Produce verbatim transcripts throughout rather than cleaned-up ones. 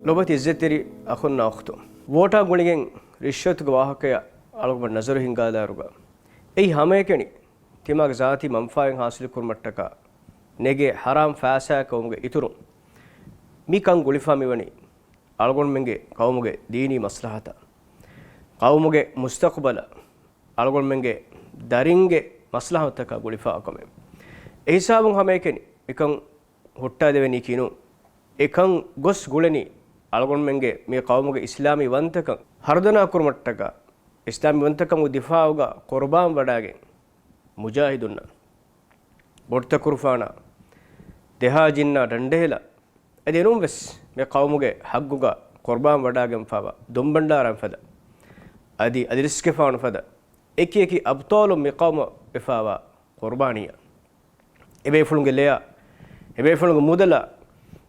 ލޮބުވެތި އިއްޒަތްތެރި އަޚުންނާ އުޚްތުން، ވޯޓާ ގުޅިގެން ރިޝްވަތުގެ ވާހަކަޔަށް އަޅުގަނޑު ނަޒަރު ހިންގާލާއިރުގަ، އެއީ ހަމައެކަނި ތިމާގެ ޒާތީ މަންފާއެއް ހާސިލުކުރުމަށްޓަކާ ނެގޭ ޙަރާމް ފައިސާއެއް ކަމުގެ އިތުރުން، މި ކަން ގުޅިފާ މިވަނީ އަޅުގަނޑުމެންގެ ޤައުމުގެ ދީނީ މަސްލަހަތަށް، ޤައުމުގެ މުސްތަޤުބަލަށް، އަޅުގަނޑުމެންގެ ދަރިންގެ މަސްލަހަތަކަށް ގުޅިފާ ކަމެއް. އެ ހިސާބުން ހަމައެކަނި މިކަން ހުއްޓާދެވެނީކީ ނޫން. އެކަން ގޮސް ގުޅެނީ އަޅުގަނޑުމެންގެ މި ޤައުމުގެ އިސްލާމީ ވަންތަކަން ހަރުދަނާ ކުރުމަށްޓަކާ، އިސްލާމީ ވަންތަކަމުގެ ދިފާޢުގަ ޤުރުބާން ވަޑާގެން މުޖާހިދުންނަށް، ބޮޑުތަކުރުފާނާ، ދެހާ ޖިންނާ ޑަންޑެހިލާ، އަދި އެނޫންވެސް މި ޤައުމުގެ ޙައްޤުގަ ޤުރުބާން ވަޑާގެންފާވާ ދޮންބަންޑާރައިން ފަދަ، އަދި އަދިރިސްކެފާނު ފަދަ އެކި އެކި އަބްޠާލުން މި ޤައުމަށް ވެފާވާ ޤުރުބާނީއަށް، އެބޭފުޅުންގެ ލެޔާ، އެބޭފުޅުންގެ މުދަލާ،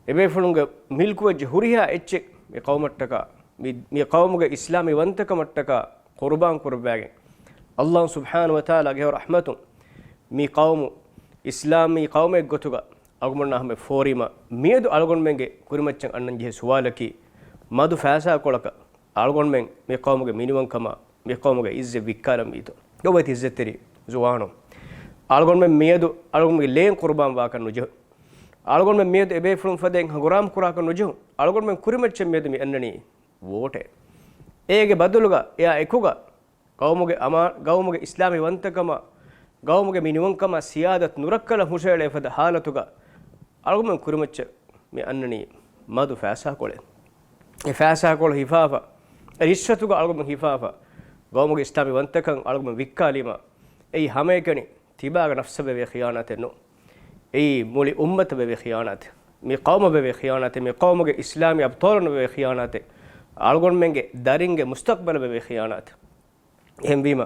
އެބޭފުޅުންގެ މިލްކުވެއްޖެ ހުރިހާ އެއްޗެއް މި ޤައުމަށްޓަކާ، މި، މި ޤައުމުގެ އިސްލާމީ ވަންތަކަމަށްޓަކާ ޤުރުބާން ކުރައްވާގެން، އައްލާހު ސުބްޙާނަހު ވަތަޢާލާގެ ރަޙްމަތުން މި ޤައުމު އިސްލާމީ ޤައުމެއް ގޮތުގަ އަޅުގަނޑުމެންނާ ހަމަ ފޯރީމަ، މިއަދު އަޅުގަނޑުމެންގެ ކުރިމައްޗަށް އަންނަން ޖެހޭ ސުވާލަކީ، މަދު ފައިސާކޮޅަކަށް އަޅުގަނޑުމެން މި ޤައުމުގެ މިނިވަންކަމާ، މި ޤައުމުގެ އިއްޒަތް ވިއްކާލަން ވީތޯ؟ ލޮބުވެތި އިއްޒަތްތެރި ޒުވާނުން، އަޅުގަނޑުމެން މިއަދު އަޅުގަނޑުމެންގެ ލޭން ޤުރުބާން ވާކަށް ނުޖެހުން. އަޅުގަނޑުމެން މިއަދު އެބޭފުޅުން ފަދައިން ހަނގުރާމަ ކުރާކަށް ނުޖެހުން. އަޅުގަނޑުމެން ކުރިމައްޗަށް މިއަދު މި އަންނަނީ ވޯޓެއް. އޭގެ ބަދަލުގަ އެއާ އެކުގަ ޤައުމުގެ އަމާ-، ޤައުމުގެ އިސްލާމީ ވަންތަކަމާ، ޤައުމުގެ މިނިވަންކަމާ ސިޔާދަތު ނުރައްކަލަން ހުށައެޅޭ ފަދަ ޙާލަތުގަ އަޅުގަނޑުމެން ކުރިމައްޗަށް މި އަންނަނީ މަދު ފައިސާކޮޅެއް. އެ ފައިސާކޮޅު ހިފާފަ، އެ ރިޝްވަތުގަ އަޅުގަނޑުމެން ހިފާފަ، ޤައުމުގެ އިސްލާމީ ވަންތަކަން އަޅުގަނޑުމެން ވިއްކާލީމަ، އެއީ ހަމައެކަނި ތިބާގެ ނަފްސަށް ވެވޭ ޚިޔާނާތެއް ނޫން. އެއީ މުޅި އުއްމަތަށް ވެވޭ ޚިޔާނާތެއް. މި ޤައުމަށް ވެވޭ ޚިޔާނާތެއް. މި ޤައުމުގެ އިސްލާމީ އަބްޠާލުންނަށް ވެވޭ ޚިޔާނާތެއް. އަޅުގަނޑުމެންގެ ދަރިންގެ މުސްތަޤްބަލަށް ވެވޭ ޚިޔާނާތެއް. އެހެންވީމަ،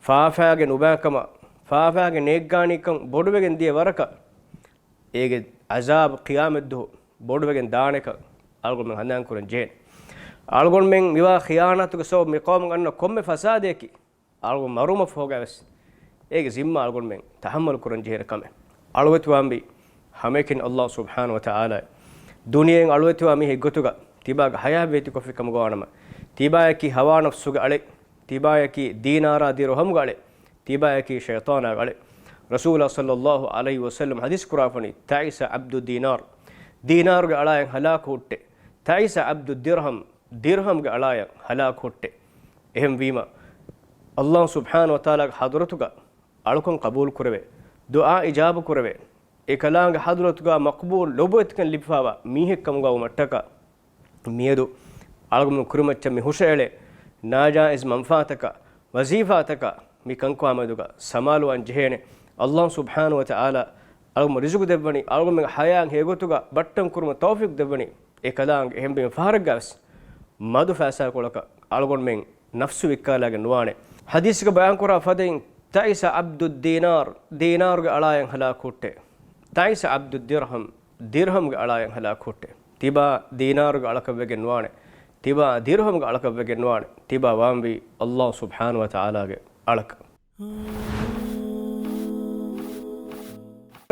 ފާފާގެ ނުބައިކަމާ، ފާފާގެ ނޭއްގާނީކަން ބޮޑުވެގެން ދިޔަ ވަރަކަށް، އޭގެ ޢަޒާބު ޤިޔާމަތްދުވަހު ބޮޑުވެގެން ދާނެކަން އަޅުގަނޑުމެން ހަނދާން ކުރަން ޖެހޭނެ. އަޅުގަނޑުމެން މިވާ ޚިޔާނާތުގެ ސަބަބު މި ޤައުމުގަ އަންނަ ކޮންމެ ފަސާދަޔަކީ، އަޅުގަނޑު މަރުވުމަށްފަހުގަވެސް އޭގެ ޒިންމާ އަޅުގަނޑުމެން ތަޙައްމަލު ކުރަން ޖެހޭނެ ކަމެއް. އަޅުވެތިވާންވީ ހަމައެކަނި އައްލާހު ސުބްޙާނަހު ވަތަޢާލާ. ދުނިޔެއިން އަޅުވެތިވާ މީހެއް ގޮތުގަ ތިބާގެ ޙަޔާތް ވޭތުކޮށްފި ކަމުގަ ވާނަމަ، ތިބާޔަކީ ހަވާ ނަފްސުގެ އަޅެއް، ތިބާޔަކީ ދީނާރާ ދިރުހަމުގެ އަޅެއް، ތިބާޔަކީ ޝައިޠާނާގެ އަޅެއް. ރަސޫލާ ޞައްލައްލާހު ޢަލައިހި ވަސައްލަމަ ޙަދީޘް ކުރާފަނީ، ތަޢިސަ ޢަބްދު ދީނާރް، ދީނާރުގެ އަޅާޔަށް ހަލާކު ހުއްޓޭ. ތަޢިސަ ޢަބްދު ދިރްހަމް، ދިރްހަމްގެ އަޅާޔަށް ހަލާކު ހުއްޓޭ. އެހެންވީމަ، އައްލާހު ސުބްޙާނަހު ވަތަޢާލާގެ ޙަޟްރަތުގަ އަޅުކަން ޤަބޫލު ކުރެވޭ، ދުޢާ އިޖާބަ ކުރެވޭ، އެކަލާނގެ ޙަޟްރަތުގަ މަޤްބޫލު ލޮބުވެތިކަން ލިބިފާވާ މީހެއް ކަމުގަ ވުމަށްޓަކާ، މިއަދު އަޅުގަނޑު ކުރިމައްޗަށް މި ހުށައެޅޭ ނާޖާއިޒް މަންފާތަކާ، ވަޒީފާތަކާ މި ކަންކަމާމެދުގަ ސަމާލުވާން ޖެހޭނެ. އައްލާހު ސުބްޙާނަހު ވަތަޢާލާ އަޅުގަނޑު ރިޒުގު ދެއްވަނީ، އަޅުގަނޑުމެންގެ ޙަޔާތް ހެޔޮގޮތުގަ ބައްޓަން ކުރުމަށް ތައުފީޤު ދެއްވަނީ. އެކަލާނގެ އެހެންވީމަ ފަހަރެއްގަވެސް މަދު ފައިސާކޮޅަކަށް އަޅުގަނޑުމެން ނަފްސު ވިއްކާލާގެން ނުވާނެ. ޙަދީޘްގަ ބަޔާންކުރާ ފަދައިން، ތަޢިސަ ޢަބްދު ދީނާރް، ދީނާރުގެ އަޅާޔަށް ހަލާކު ހުއްޓޭ. ތަޢިސަ ޢަބްދު ދިރްހަމް، ދިރްހަމްގެ އަޅާޔަށް ހަލާކު ހުއްޓޭ. ތިބާ ދީނާރުގެ އަޅަކަށް ވެގެން ނުވާނެ. ތިބާ ދިރްހަމްގެ އަޅަކަށް ވެގެން ނުވާނެ. ތިބާ ވާންވީ އައްލާހު ސުބްޙާނަހު ވަތަޢާލާގެ އަޅަކަށް.